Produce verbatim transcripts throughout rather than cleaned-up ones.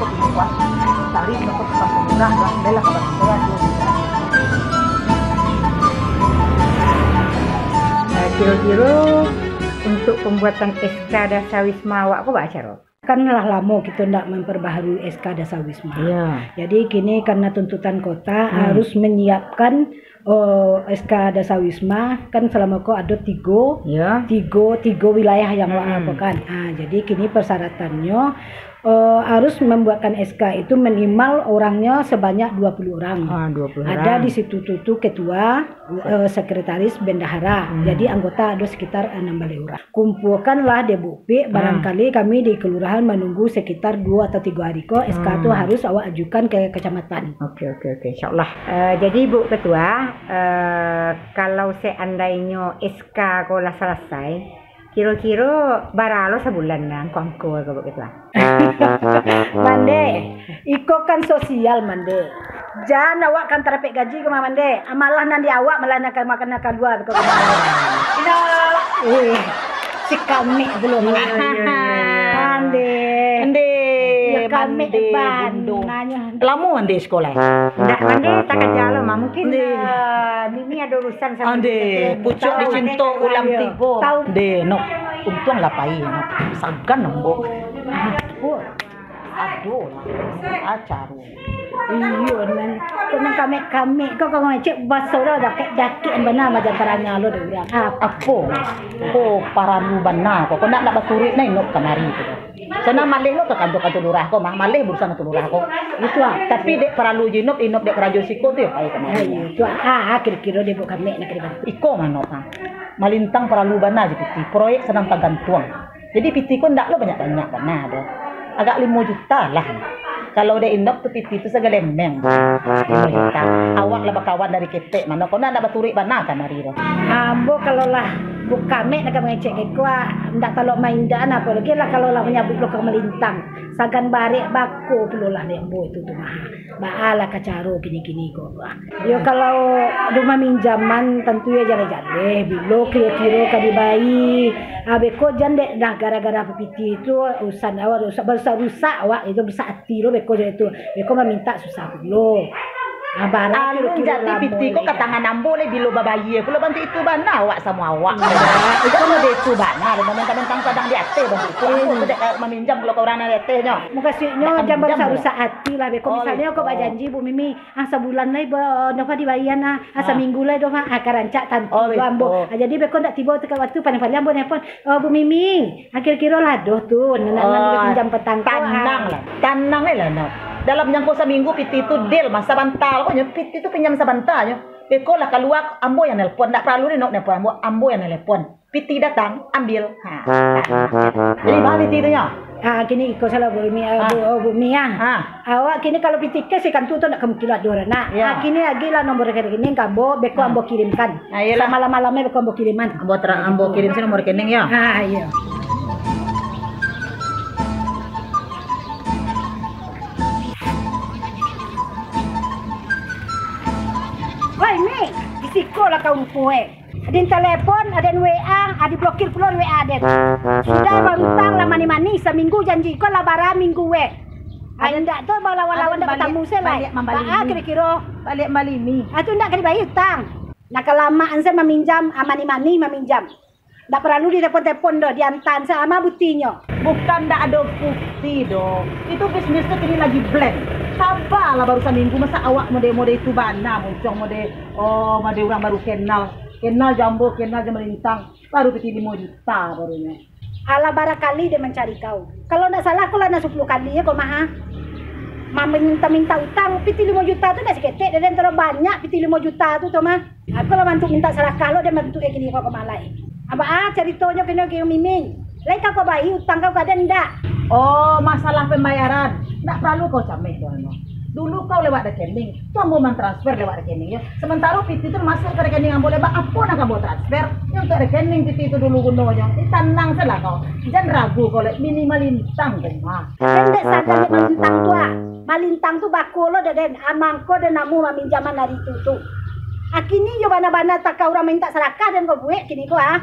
Kok pintu kuat? Cari toko tukang pemurah, dua sendal lah kabar saya, dua sendal. Eh, kiro-kiro untuk pembuatan S K Dasawisma awak ko baa caro? Kan lah lamo kito ndak memperbaharui S K Dasawisma. Iya. Jadi kini karena tuntutan kota Hmm. harus menyiapkan, oh, S K Dasawisma, kan selama ko ado tigo, Iya. tigo, tigo wilayah yang awak Hmm. laporkan. Ah, jadi kini persyaratannya, eh, harus membuatkan S K itu minimal orangnya sebanyak dua puluh orang. Ah, dua puluh Ada orang. di situ tu, tu ketua, eh, sekretaris, bendahara. Hmm. Jadi anggota ada sekitar enam belas orang. Kumpulkanlah dek Buk Pik, Ah. barangkali kami di kelurahan menunggu sekitar dua atau tiga hari ko, S K tu Hmm. harus awak ajukan ke kecamatan. Oke, oke, oke. Insya Allah. Eh, jadi Buk Ketua, eh, kalau seandainyo S K ko lah selesai, kiro-kiro bara lo sabulan lah angko-angko ko, Buk Ketua? Mande, iko kan sosial, Mande. Jan awak kan tarapek gaji ko mah, Mande. Malah nan di awak, malah nan ka-, makan nan kalua ko. Eh, si kamek pulo. Iya, iya, iya, iya. Mande. Ande, Yo, kamek Mande, bana Bundo. nyo. Lamo Ande sekolah? Ndak, Mande, takaja lo mah. Mungkin, Ande. eh, Mimi ado urusan sama Ande, Mimi. pucuk Tahu, dicinto Mande. ulam Iya. tigo. Tahu. Ande, no. Untuang lah pai, no. Sagan, no, Mbok. Ah, oh. Aduh, acaru. Iyo, nan, ko nan kamek-kamek, ko, ko ngecek baso lo, dakek-dakek bana majan taranya lo dek urang. Apo? Apo? Ko paralu bana ko. Ko nak, nak baturuik nah Inop kamari tu. Sana maleh lo ka kantua-kantua lurah ko, mah. Maleh urusan kantua lurah ko. Itu ah. Tapi dek paralu jo Inop, Inop dek karajo siko tu yo pai kamari. Ah, iyo, tu ah. Ah, ah, kiro-kiro dek Buk Kamek nak kena bantu. Iko mah, Nop, ah. Malintang paralu bana jo piti. Proyek sanang tagantuang. Jadi piti ko ndak lo banyak-banyak bana doh. Agak limo juta lah. Kalau dek Inop tu piti tu sagalembeng. Limo juta. Awak lah bakawan dari ketek mano. Kau ndak baturuik bana kamari tu. Ambo kalau lah Buk Kamek nak mangecek ko, ah, ndak talok maindan, apolagi lah kalau lah manyabuik lo ka malintang. Sagan barek bako pulo lah dek ambo itu tu mah. Baa lah ka caro kini-kini ko, ah. Yo, kalau rumah minjaman, tantu yo jaleh-jaleh, bilo kiro-kiro ka dibai. Ah, beko jan dek dah gara-gara piti tu, urusan awak rusak, barusak-rusak awak, itu rusak ati lo beko jan itu. Beko mamintak susah pulo. Ah, barang Alun kiro-kiro jadi lamo piti ko lai ka dah. tangan ambo lai, bilo babayia pulo bantuak itu bana awak samo awak. Iyo. Itu mode itu bana, mentang-mentang sadang di ateh bantuak itu. Ambo tu dek maminjam pulo ka urang nan di ateh nyo. Mukasuiknyo Nak jan minjam pulo. barusak-rusak ati lah, beko Oh, misalnyo ko gitu. bajanji, Bu Mimi, Ah, sabulan lai, ba-, Nova dibayia, ah. Ah, Ah. saminggu lai, Nova. Ah, ka rancak tanti Oh, jo ambo. betul. Ah, jadi beko ndak tibo tepat waktu, paling-paling ambo nelpon, "Oh, Bu Mimi, ah, kiro-kiro lah doh tu, nak, nak Oh, pinjam patang ko, ah." tanang lah. Tanang lai lah, Nok. Dalam jangko saminggu piti tu deal mah, sabanta ko nyo, piti tu pinjam sabanta nyo. Beko lah kalua, ambo yang nelpon, ndak paralu ni, Nok, nelpon ambo, ambo yang nelpon. Piti datang, ambil. Ha. Jadi, bah piti tu nyo? Ah, kini iko salah Bu Mi, ah, Ah. Bu, oh, Bu Mi, ah. Ah. Awak kini kalau piti cash ikan tu, tu ndak kemungkinan ado, nak. Ya. Ah, kini agiahlah nomor rekening ka ambo, beko Ah. ambo kirimkan. Ah, iyolah. Samalam-malamnyo beko ambo kiriman. Ambo tra-, ambo kirim si nomor rekening, ya. Ah, iyo. Woi, Mi, di siko lah kau rupo, eh. Aden telepon, aden W A, ah, diblokir pulo W A aden. Sudah barutang lah mani-mani, saminggu janji ko lah bara minggu weh. Ah, Aden indak tu balawan-lawan aden dak baliak, batamu se lai. baliak mambali Baa mi. kiro-kiro? Baliak mambali mi. Ah, tu indak ka dibayia utang. Nah, kalamaan se maminjam, ah, mani-mani maminjam. Ndak paralu ditelepon-telepon doh, diantaan se, ah, ma buktinyo. Bukan ndak ado bukti doh. Itu bisnis tu kini lagi blank. Sabalah baru saminggu, masa awak mode-mode itu bana, muncung mode, oh, mode urang baru kenal. Kenal jo ambo, kenal jo malintang. Baru piti limo juta barunyo. Alah, bara kali den mancari kau. Kalau ndak salah, ko lah nan sapuluah kali ko mah, ha. Maminta-minta utang, piti limo juta tu ndak saketek, den terlalu banyak piti limo juta tu, tu mah. Aku lah bantuak minta sarakah lo, den bantuak kini ko ka malai. Abah, ah, caritonyo kini ka Miming. Lai ka kau bayia utang kau ka den ndak? Oh, masalah pembayaran. Ndak paralu kau cameh doh, Ano. Dulu kau lewat rekening, tu ambo mantransfer lewat rekening, yo. Sementaro piti tu masuak ka rekening ambo, lewat apo nan ka ambo transfer? Yo, untuak rekening piti tu dulu gunonyo. Di tanang se lah kau. Jan ragu kau, lek bini malintang tu mah. Den dek sadang dek malintang tu, ah. Malintang tu bako lo dek den. Amang ko den namuah maminjaman ari tu, tu. Ah, kini yo bana-bana taka urang minta sarakah den ko buek kini ko, ah.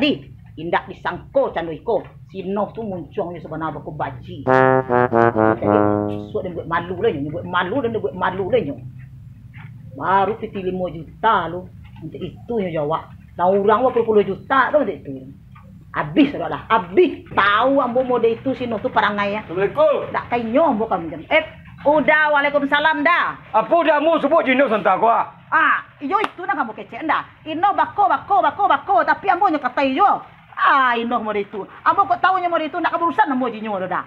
tadi. Indak disangko cando iko, si Noh tu muncuang nyo sabana bako baji. Jadi, isuak den buek malu lai nyo, buek malu dan den buek malu lai nyo. Baru pitih limo juta lu, untuak itu nyo jawab. Nah, urang bapuluah-puluah juta tu untuak itu. Abih sudah lah, abih. Tahu ambo mode itu si Noh tu parangai, ya. Assalamualaikum. Ndak ka inyo ambo ka minjam. Eh, Uda, waalaikumsalam, Da. Apo Uda ambo subuah jo Noh santa ko, ah? Ah, iyo itu nan ambo kecek, Da. Inoh bako, bako, bako, bako, tapi ambo nyo katai juo. Ah, Inoh mode itu. Ambo kok tahu nyo mode itu, ndak ka barusan ambo jinyo tu, Da.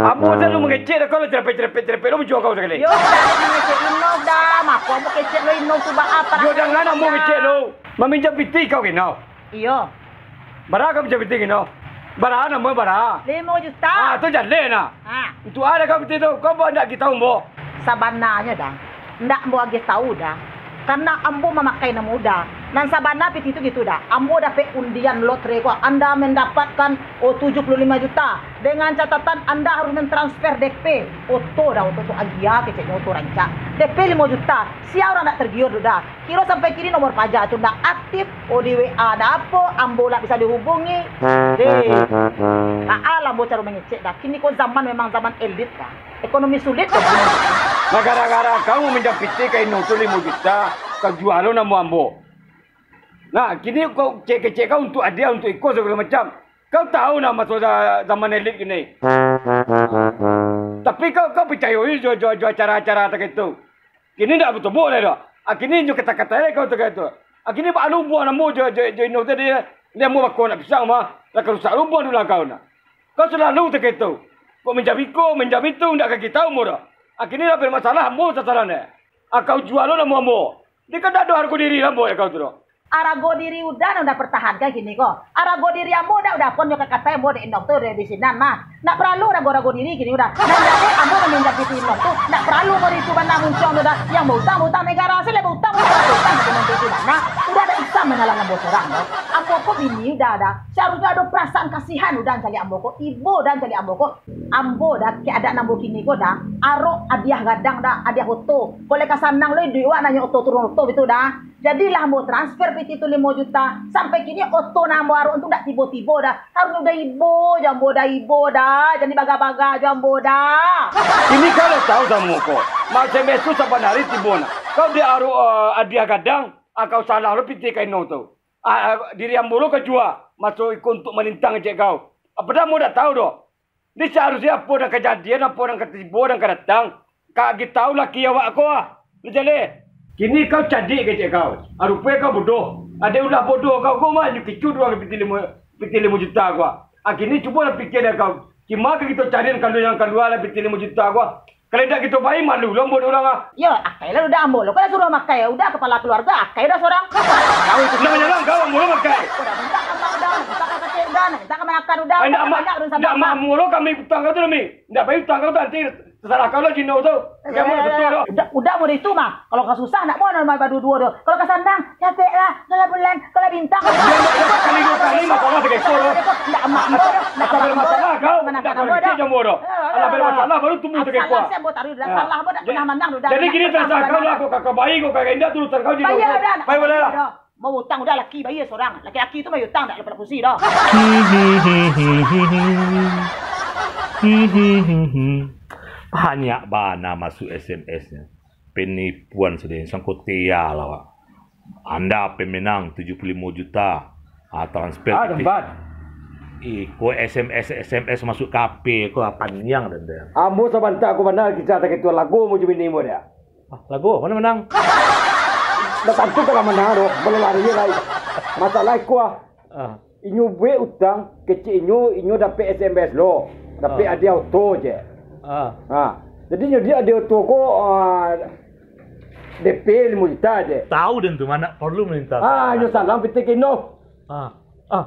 Ambo selalu mangecek dah, kalau cerepet, cerepet, cerepet, lo menjual kau sekali. Yo, Da, mangecek Inoh, Da. Mako ambo kecek lo Inoh tu, ba apa? Yo, jangan ambo ngecek lo. Maminjam pitih kau kino. Iyo. Bara kau minjam pitih kino? Bara namo bara? Limo juta. Ah, tu jaleh nah. Ah. Untuak a kau pitih tu, kau bawa ndak tahu ambo? Sabananyo, Da, ndak ambo agiah tahu, Da. Karena ambo mamakai namo Uda. Nan sabana pitih tu gitu, Da. Ambo dapek undian lotre ko, anda mendapatkan, oh, tujuh puluh lima juta. Dengan catatan anda harus mentransfer D P. Oto, Da, oto tu agiah, keceknyo oto rancak. D P limo juta. Sia urang ndak tergiur tu, Da. Kiro sampai kini nomor paja tu ndak aktif. Oh, di W A ndak apo, ambo ndak bisa dihubungi. Deh. Aa lah ambo caro mangecek, Da. Kini ko zaman memang zaman elit, Da. Ekonomi sulit, Da. Nah, gara-gara kau maminjam pitih ka Inoh tu limo juta, kau jual lo namo ambo. Nah, kini kau kecek-kecek kau untuak adia, untuak iko, sagalo macam. Kau tahu nah maso za-, zaman elit kini. Tapi kau, kau picayo jo, jo, jo acara-acara takah itu. Kini ndak batobo lai doh. Ah, kini nyo kata-kata lai kau takah itu. Ah, kini baa lo hubungan ambo jo, jo, jo Inoh tadi, eh. Lai ambo bako anak pisang mah, lah ka rusak lo hubungan dulu kau nah. Kau salalu takah itu. Kok minjam iko, minjam itu, ndak ka kito ambo doh. Ah, kini lah bermasalah ambo sasalah neh. Ah, kau jual lo namo ambo. Dia kan ndak ado hargo diri ambo, ya kau tu doh. Arago diri Uda nan Uda partahankan kini ko. Arago diri ambo Uda, Uda pun jo kakatai ambo dek Inok tu di, di sinan mah. Ndak paralu rago-rago diri kini Uda. Nan jadi ambo maminjam pitih Inok tu, ndak paralu ambo itu bana muncuang tu Uda. Yang bautang, bautang negara, sila bautang, bautang, bautang, bautang, bautang, bautang. Nah, Uda ndak bisa manyalah ambo sorang tu. Ambo ko bini Uda, Uda. Saharusnyo ado parasaan kasihan Uda mancaliak ambo ko. Ibo Uda mancaliak ambo ko. Ambo Uda, keadaan ambo kini ko Uda, arok adiah gadang Uda, adiah oto. Kok lai ka sanang lo iduik wak nanyo oto turun oto bitu Uda. Jadilah ambo transfer pitih tu limo juta. Sampai kini oto nan ambo arok tu ndak tibo-tibo Uda. Harunyo Uda ibo jo ambo Uda, ibo Uda. Jan dibaga-baga jo ambo Uda. Kini kalau tahu samo ko, macam biaso saban ari tibo nah. Kau dek arok, eh, adiah gadang, ah, kau salah lo pitih ka Inok tu. Ah, ah, diri ambo lo ka jua, maso iko untuak malintang kecek kau. Apo dah ambo dak tahu doh. Ni saharusnyo apo nan kajadian, apo nan ka tibo, nan ka datang, ka agi tahu laki awak ko ah. Ni jaleh. Kini kau cadiak kecek kau. Ah, ruponyo kau bodoh. Adek ulah bodoh kau ko mah, nyo kicu duo pitih limo, pitih limo juta ko ah. Ah, kini cubolah pikia dek kau. Kima ka kito cari nan kalua, nan kalua lah pitih limo juta ko ah. Kalau indak kito bai, malu lo ambo dek urang ah. Yo, akai lah Uda ambo lo. Kalau suruah makai Uda, kapalo kaluarga, akai Uda sorang. Kau itu. Nak manyalang kau, ambo lo makai. Uda minta ka amak Uda, minta ka kacik Uda, minta ka kamanakan Uda, Ai, indak amak, banyak urang indak sabar. Amak ambo lo kami utang kau tu, Mi. Indak bai utang kau tu, nanti tasalah kau lo jino tu. Kamu Eh, betul lo. Uda, Uda model itu mah. Kalau ka susah, ndak mau nambah baduo-duo tu. Kalau ka sanang, capek lah. Kalau bulan, kalau bintang. Iyo, iyo, iyo, sakali duo kali masalah sakali ko doh. Ndak amak ambo doh. Ndak amak ambo doh. Masalah kau, ndak kau kecek jo ambo doh. Alah, beri masalah, baru tumbuah sakali ko. Salah, ambo taruih dalam salah, ambo ndak pernah manang doh. Jadi kini terserah kau lah, kau kakak baik, kau kakak indak, tu urusan kau je. Bayar doh. Bayar boleh lah. Mau utang Uda laki bayar sorang. Laki-laki tu bayar utang, ndak dapat kursi doh. Banyak bana masuk S M S-nyo. Penipuan sudah, sangko tia lah, Wak. Anda pemenang tujuh puluh limo juta. Ah, transfer Ah, pitih. Tempat. Iko S M S, S M S masuk K P ko, ah, paniang den, den. Ambo sabanta ko bana kisah tak itu lagu mo jo bini mo dia. Ah, lagu, ma nan manang? Dah tantu kalau manang doh, balari lai. Masalah iko ah. Ah. Inyo buek utang, kecek inyo, inyo dapek S M S lo, dapek Ah. hadiah oto je. Ah. Ha. Jadi inyo dia hadiah oto ko, ah, D P limo juta je. Tahu den tu, ma nan paralu malintang. Ah, inyo salang pitih ka Inok. Ah. Ah.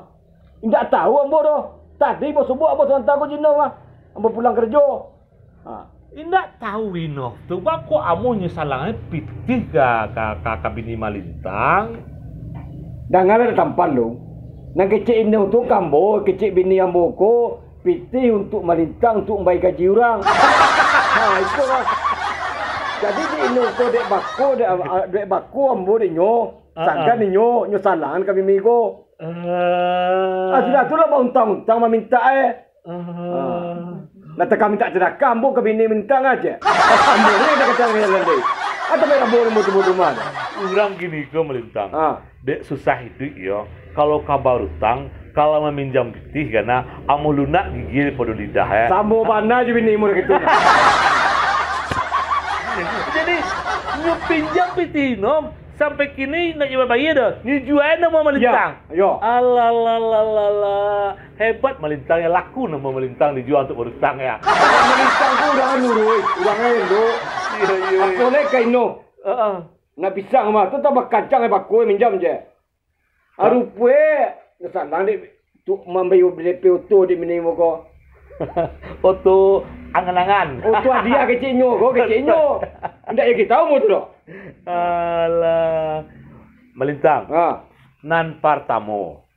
Indak tahu ambo doh. Tadi basubuak ambo sabanta ko jo Inok ah. Ambo pulang karajo. Ha. Indak tahu Inok tu, bako ambo nyo salangnyo pitih ka, ka, ka, ka bini malintang. Dangalah dek tampan lu. Nan kecek Inok tu ka ambo, kecek bini ambo ko, pitih untuak malintang, untuak mambayia gaji urang. Ha, iko lah. Jadi dek Inok ko dek bako, dek, dek bako ambo dek nyo, Ah, sangkan ah. Inyo, nyo salangan ka bini ko. Ah. Ah, sudah tu lah bauntang-untang mamintak, eh. Ah. Ah. Lah takah mintak sadakah, ambo ka bini mintak aja. Ambo ni dah kacang dengan landai. Atau main ambo ni mutu-mutu rumah. Urang kini ko malintang. Ah. Dek susah iduik yo. Kalau ka barutang, kalau maminjam pitih kana, amuah lunak gigi daripado lidah, eh. Samo bana jo bini mu dah gitu. Jadi, nyo pinjam pitih Inok, sampai kini ndak juo bayia doh. Nyo jua namo malintang. Yo, yo. Alah, lah, lah, lah, lah. Hebat malintang yo, laku namo malintang dijua untuak barutang yo. Malintang tu urang anu, Rui. Urang elok. Iyo, iyo, iyo. Apo lai ka Inok? Heeh. Nak pisang mah, tu tambah kancang ai bako minjam je. Arupo eh, nyo salang dek tu mambayia D P oto dek bini mu ko. Oto angan-angan. Oto hadiah kecek nyo ko, kecek nyo. Indak yo kito tahu mo tu doh. Alah. Malintang. Ha. Nan partamo,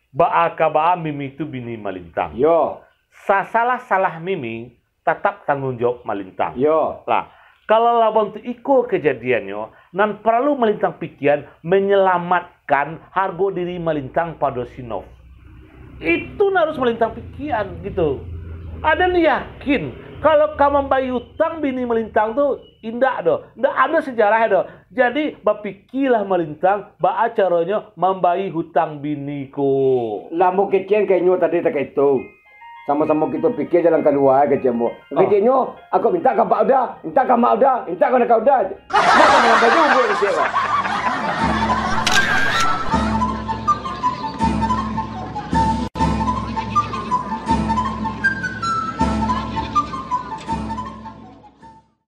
baa ka baa Mimi tu bini malintang. Yo. Sasalah-salah Mimi, tatap tanggung jawab malintang. Yo. Lah, kalau lah bantuak iko kajadiannyo, nan paralu malintang pikian manyalamatkan hargo diri malintang pado si Nov. Itu nan harus malintang pikian, gitu. Aden yakin, kalau ka mambayia utang bini malintang tu, indak doh. Indak ado sajarah doh. Jadi, bapikialah malintang, baa caronyo mambayia utang bini ko. Lah, ambo kecek ka inyo tadi takah itu. Samo-samo kito pikia jalan kalua, kecek ambo. Oh. Keceknyo, aku mintak ka Pak Uda, mintak ka Mak Uda, mintak ka Uda. Mako malambai juo kecek ko.